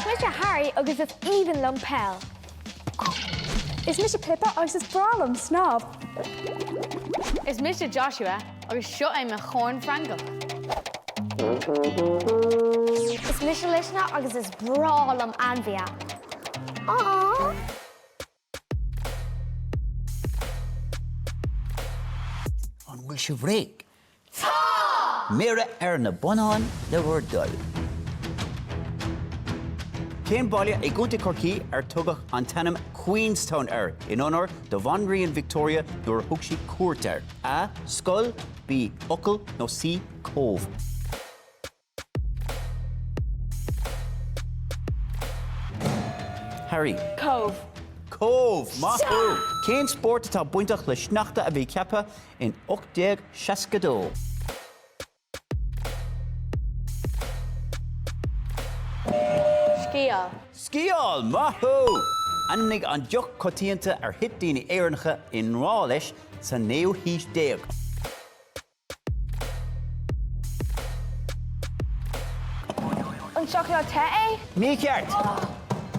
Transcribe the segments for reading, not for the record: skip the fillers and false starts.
Is mise Harry agus is aoibhinn liom peil. Is mise Pippa agus is breá liom snámh. Is mise Joshua agus seo é mo chorn Francach. Is mise Luisne agus is breá liom ainmhithe. Aww! An bhfuil sibh réidh? Tá! Méara ar na bonnáin le bhur dtoil. Cén baile i gContae Chorcaí ar tugadh an t-ainm Queenstown air in onóir do Bhanríon Victoria nuair a thug sí cuairt air? A. Scoil, B. Eochaill nó C. Cóbh? Harry. Cóbh. Cóbh! Maith thú! Cén spórt atá bainteach le sneachta a bhí ceaptha in 1862? Sciáil. Sciáil! Maith thú! Ainmnigh an deoch coitianta ar thit daoine Éireannacha i ngrá leis sa naoú haois déag. An seacláid te é? Mícheart!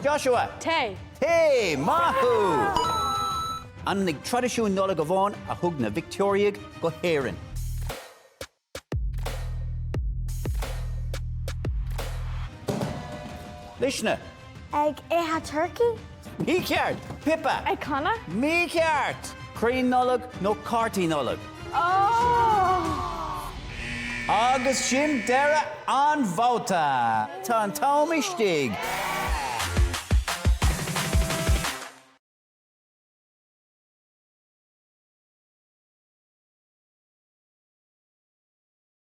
Joshua! Tae. Tae! Maith thú! Ainmnigh traidisiún Nollag amháin a thug na Victeoiriaigh go hÉirinn. Luisne! Ag ithe turcaí? Mícheart! Pippa! Ag canadh? Mícheart! Crainn Nollag nó cártaí Nollag? Oh! Agus sin deireadh an bhabhta! Tá an t-am istigh!